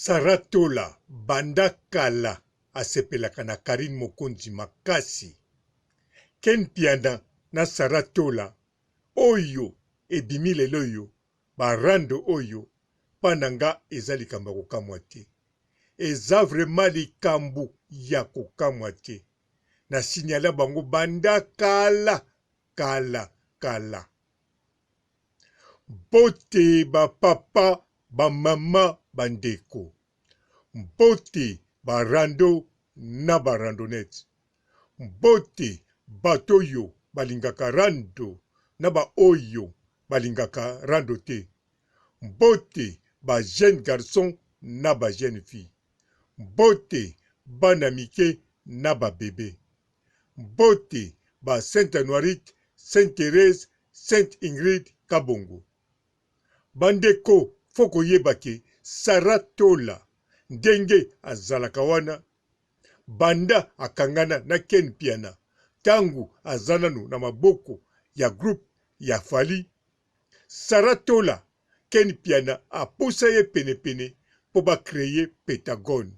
Sarah Tola banda kala asepelaka na Carine Mokonzi makasi. Ken Mpiana na Sarah Tola oyo ebimi lelo oyo ba rando oyo pa na nga eza likambo ya kokamwa te. Eza vraiment likambo ya kokamwa te. Na signala bango banda kala kala kala. Mbote ba papa, ba mama, ba ndeko. Mbote ba rando na ba randonnettes. Mbote bato oyo balingaka rando na ba oyo balingaka rando te. Mbote ba jeunes garçons na ba jeunes filles. Mbote bana mike na ba bebes. Mbote ba Sainte Anuarite, Sainte Therèse, Sainte Ingrid Kabongo. Ba ndeko faut koyeba ke Sarah Tola ndenge azalaka wana banda akangana na Ken Mpiana tangu aza nanu na maboko ya groupe ya Fally, Sarah Tola Ken Mpiana apusa ye pene pene po ba creer Pentagone.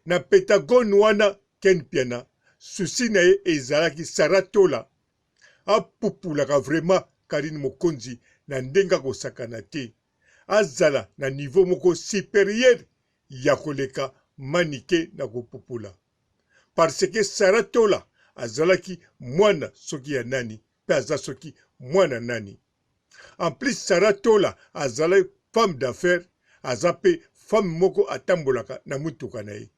Na Pentagone wana Ken Mpiana souci na ye ezalaki Sarah Tola apupulaka vraiment Carine Mokonzi na ndenge akosakana te. Azala na niveau moko superieur ya koleka Manike na kopupula. Parce que Sarah Tola azalaki mwana soki ya nani pe aza soki mwana nani. En plus Sarah Tola azalaki femme d'affaires, aza pe femme moko atambolaka na mutuka na ye.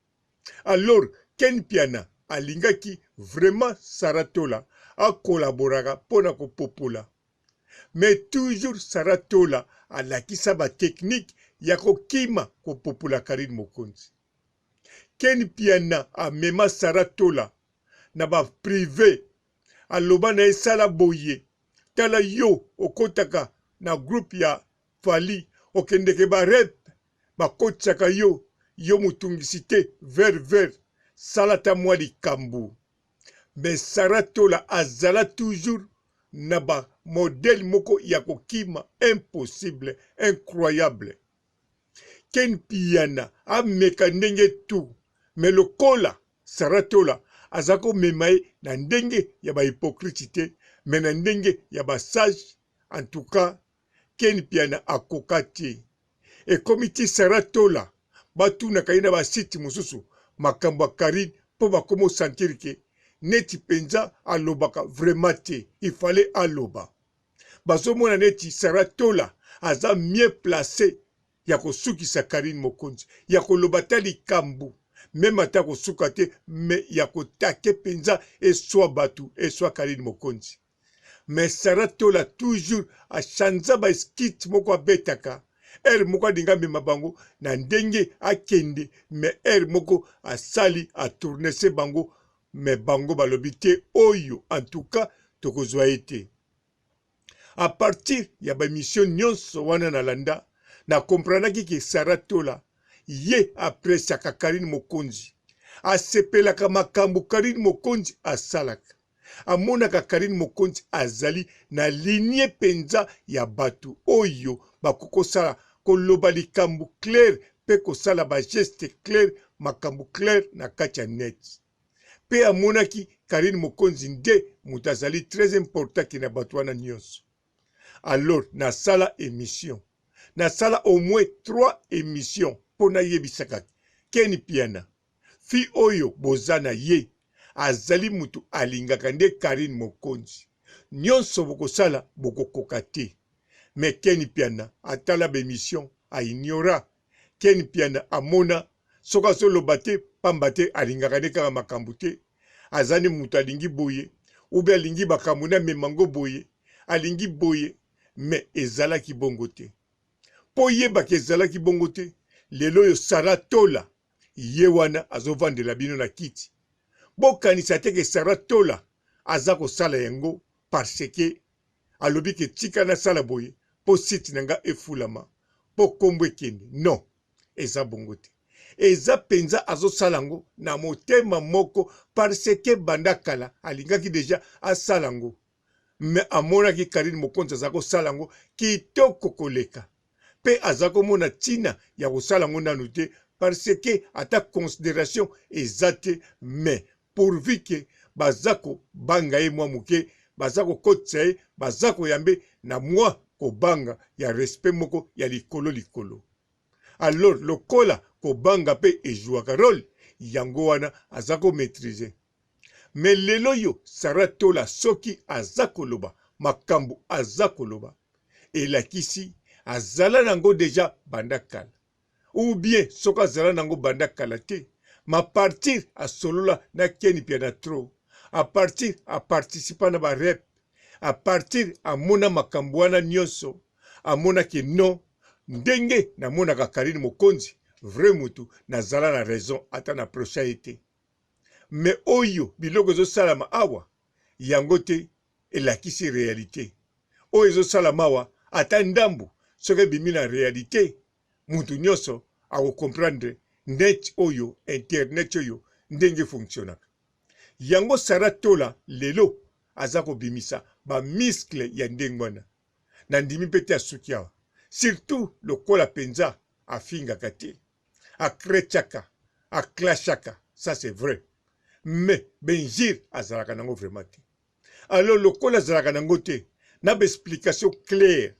Alors Ken Mpiana alingaki vraiment Sarah Tola a collaboraka pona ko popola. Mais toujours Sarah Tola alakisa ba techniques ya ko kima ko popola Carine Mokonzi. Ken Mpiana amema Sarah Tola na ba prive aloba na ye sala boye tala yo okotaka na groupe ya Fally okendeke ba rep bakotisaka yo yo motungisi te ver ver sala ata mwa likambu mais Sarah Tola azala toujours na ba modèle moko ya kokima impossible incroyable Ken Mpiana ameka ndenge tout mais lokola Sarah Tola aza komema ye na ndenge ya ba hypocrite te mais na ndenge ya ba sage en tout cas Ken Mpiana akoka te. Ekomi ti Sarah Tola batunaka ye na ba site mosusu makambo ya Carine po bakomi o sentir ke neti penza alobaka vraiment te il fallait aloba. Bazomona neti Sarah Tola aza mieux place ya kosukisa Carine Mokonzi ya koloba ata likambu meme ata kosuka te mais ya kotake penza eswa batu eswa Carine Mokonzi. Mais Sarah Tola toujours a chanza ba skit moko abetaka heure moko alingi amema bango na ndenge akende mais heure moko asali a tourne se bango mais bango balobi te oyo en tout cas tokozwa ye te. A partir ya ba emission nionso wana na landa na comprenaki ke Sarah Tola ye apreciaka Carine Mokonzi asepelaka makambu Carine Mokonzi asalaka. Amonaka Carine Mokonzi azali na lignee penza ya batu oyo bakoki kosala koloba likambu clair pe kosala ba gestes clair makambu clair na kati ya net. Pe amonaki Carine Mokonzi nde mutu azali très important ke na batu wana nionso. Alors nasala emission nasala au moins 3 emissions po nayebisaka Ken Mpiana Fille oyo boza na ye azali mutu alingaka nde Carine Mokonzi nionso bokosala bokokoka te mais Ken Mpiana atala ba emission a ignora Ken Mpiana amona soki azoloba te pamba te alingaka nde kaka makambu te aza nde mutu alingi boye ou bien alingi makambu nde amema ngo boye alingi boye mais ezalaki bongo te po oyeba ke ezalaki bongo te lelo oyo Sarah Tola ye wana azovandela bino na kiti bokanisa te ke Sarah Tola aza kosala yango parce que alobi ke tika nasala boye po site na nga efulama po kombo ekende non eza bongo te eza penza azosala yango na motema moko parce que banda kala alingaki deja asala yango mais amonaki Carine Mokonzi aza kosala yango kitoko koleka pe aza komona tina ya kosala yango nanu te. Parce que ata consideration eza te mais pourvu que baza ko banga ye mwa muke, baza ko kotisa ye, baza ko yambe na mwa ko banga ya respect moko ya likolo likolo. Alors lokola ko banga pe e jouaka role, yango wana aza ko maitriser. Mais lelo yo Sarah Tola soki aza ko loba makambu aza ko loba, elakisi azala nango dejà banda kala. Ou bien soki azala nango banda kala te, ma partir asolola na Ken Mpiana trop, a partir a participa na ba rep, a partir amona makambu wana nionso, amona ke non ndenge namonaka Carine Mokonzi vrai mutu nazala na raison ata na approcha ye te. Mais oyo biloko ezo salama awa yango te elakisi realite. Oyo ezo salama awa ata ndambu soki ebimi na realite mutu nionso ako comprendre net oyo internet oyo ndenge e fonctionnaka. Yango Sarah Tola lelo aza kobimisa ba muscles ya ndenge wana. Nandimi mpe te asuki awa. Surtout lokola penza afingaka te. A crechaka, a clashaka ça c'est vrai mais ba injures azalaka nango vraiment te. Alors lokola azalaka nango te na ba explications claires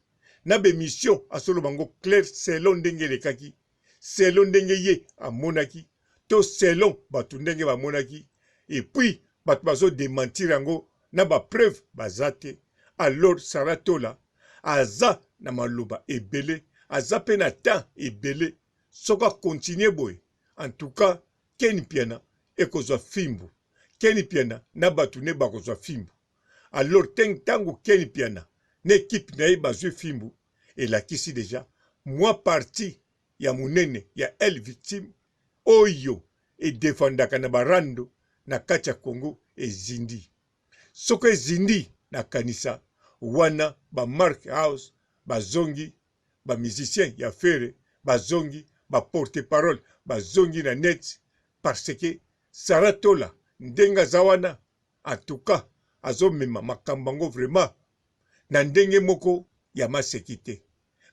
na ba emissions azoloba yango clair selon ndenge elekaki, selon ndenge ye amonaki to selon batu ndenge bamonaki et puis batu bazo dementir yango na ba preuves baza te alors Sarah Tola aza na maloba ebele aza pe na temps ebele soki a continuer boye en tout cas Ken Mpiana ekozwa fimbu Ken Mpiana na batu ne bakozwa fimbu alors tangu Ken Mpiana na equipe na ye bazwi fimbu elakisi dejà mwa partie ya munene ya aile victime oyo e defendaka na ba rando na kati ya Congo ezindi. Soki ezindi na kanisa wana ba Marc House bazongi, ba musiciens ya Ferre bazongi, ba porte parole bazongi na net parce que Sarah Tola ndenge aza wana en tout cas azo mema makambo yango vraiment na ndenge moko ya maseki te.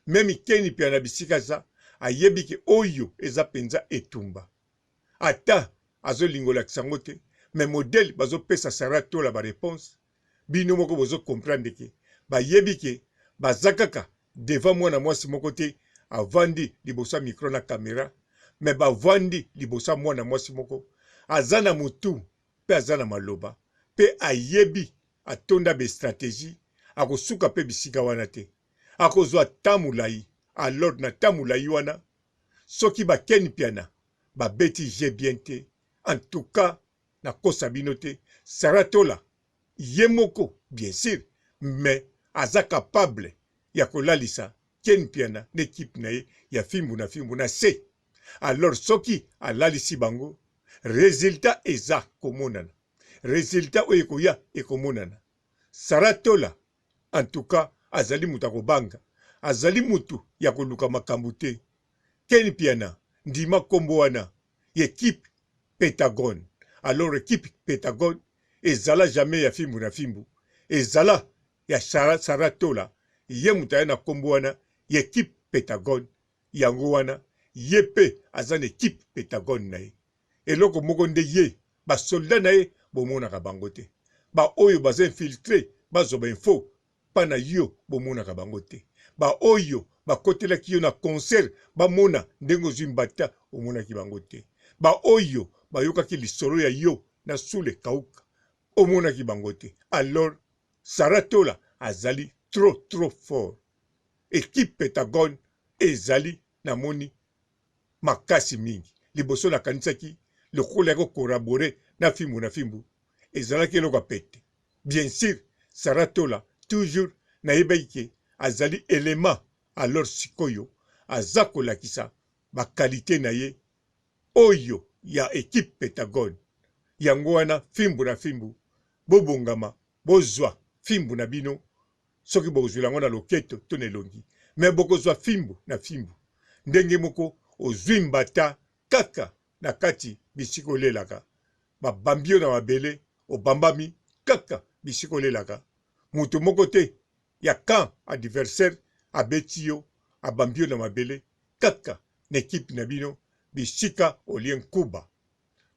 Meme Ken Mpiana bisika aza ayebi ke oyo eza penza etumba. Ata azo linga olakisa yango te mais modèle bazo pesa Sarah Tola ba reponse bino moko bozo comprendre ke bayebi ke baza kaka devant mwana mwasi moko te avandi liboso ya micro na camera mais bavandi liboso ya mwana mwasi moko aza na mutu pe aza na maloba pe ayebi atonda ba strategie akosuka pe bisika wana te akozwa temps mulayi alors na temps mulayi wana soki ba ken mpiana ba beti jeu bien te en tout cas na kosa bino te Sarah tola ye moko bien sur mais aza capable ya kolalisa ken mpiana na equipe na ye ya fimbu na fimbu na se alors soki alalisi bango resultat eza komonana resultat oyo ekoya ekomonana Sarah tola En tout cas azali mutu ya kobanga, azali mutu ya koluka makambu te. Ken Mpiana ndima kombo wana y'equipe Pentagone. Alors equipe Pentagone ezala jamais ya fimbu na fimbu, ezala ya Sarah Tola, ye mutu aya na kombo wana y'equipe Pentagone, yango wana ye pe aza na equipe Pentagone na ye. Eloko moko nde ye ba soldats na ye bomonaka bango te ba oyo baza infiltre bazwa ba info pa na yo bomonaka bango te ba oyo bakotelaki yo na concert bamona ndenge ozwi mbata omonaki bango te ba oyo bayokaki lisolo ya yo na sule kauka omonaki bango te alors Sarah Tola azali trop trop fort equipe Pentagone ezali namoni makasi mingi. Liboso nakanisaki lokola ya ko corraborer na fimbu na fimbu ezalaki eloko ya pete. Bien sur Sarah Tola toujours nayebaki ke azali element alors sikoyo aza kolakisa ba qualites na ye oyo ya equipe Pentagone. Yango wana fimbu na fimbu bobongama bozua fimbu na bino soki bokozwela yango na loketo to na elongi mais bokozwa fimbu na fimbu ndenge moko ozwi mbata kaka na kati bisika olelaka babambi yo na mabele obambami kaka bisika olelaka moto moko te ya camp adversaire abeti yo abambi yo na mabele kaka na ekipe na bino. bisika olie nkuba,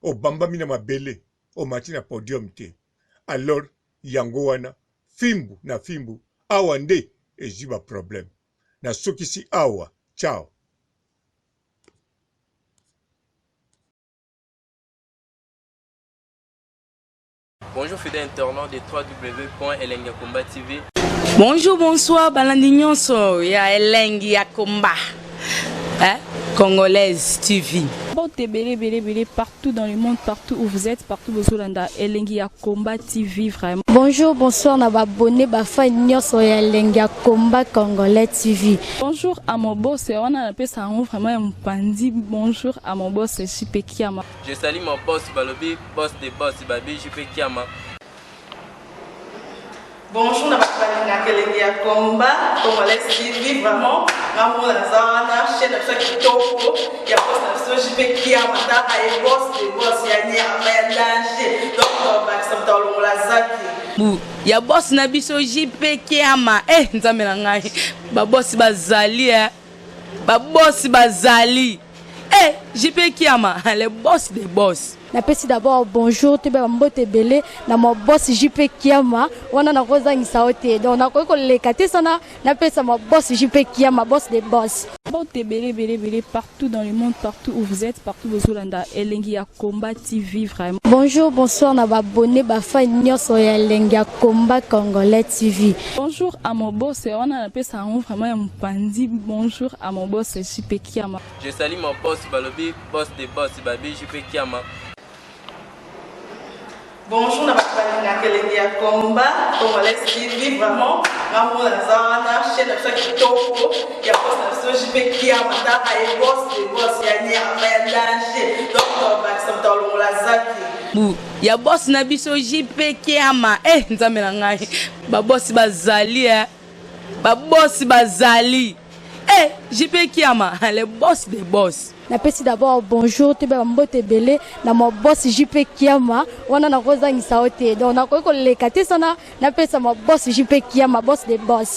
obambami na mabele, omati na podium te. Alors yango wana fimbu na fimbu awa nde ezwi ba problème. Nasukisi awa. Ciao. Bonjour fidèle internaute de www.elengiyakomba TV. Bonjour, bonsoir, balandi nyonso ya elengi ya komba. Hein? Congolaise TV. Mbote ebele ebele ebele partout dans le monde, partout où vous êtes, partout bozolanda elengi ya combat TV vraiment. Bonjour, bonsoir na ba abonné ba fan nyonso ya elengi ya combat congolais TV. Bonjour à mon boss, wana napesa yango vraiment ya mopanzi. Bonjour à mon boss JP Kiama. Je salue mon boss balobi boss de boss babi JP Kiama. Bonjour na bato balingaka elengi ya combat congolais TV vraiment nga moko naza wana chaîne na biso ya kitoko ya boss na biso JP Kiama tala ye boss de boss ya nyama ya danger donc tobakisa moto alongola zaki Bu ya boss na biso JP Kiama eh nzambe na ngai ba boss bazali eh ba boss bazali eh JP Kiama le boss des boss. Napesi d'abord bonjour toyeba ba mbote ebele na ma boss JP Kiama wana nakozangisa yo te donc nakoki koleka te sana napesa ma boss JP Kiama boss de boss. Mbote ebele ebele ebele partout dans le monde partout où vous êtes partout bozolanda elengi ya combat TV vraiment. Bonjour bonsoir na ba abonné ba fan nyonso ya elengi ya combat congolais TV. Bonjour à mon boss wana napesa yango vraiment ya mopanzi bonjour à mon boss JP Kiama. Je salue mon boss balobi boss de boss babi JP Kiama. Bonjour na bato balingaka elengi ya combat congolais TV vraiment nga moko naza wana chaîne na biso ya kitoko ya boss na biso JP Kiama tala ye boss de boss ya nyama ya danger donc tobakisa moto alongola zaki Bu ya boss na biso JP Kiama eh nzambe na ngai ba boss bazali eh ba boss bazali eh JP Kiama le boss des boss. Napesi d'abord bonjour toyeba ba mbote ebele na ma boss JP Kiama wana nakozangisa yo te donc nakoki koleka te sana napesa ma boss JP Kiama boss de boss.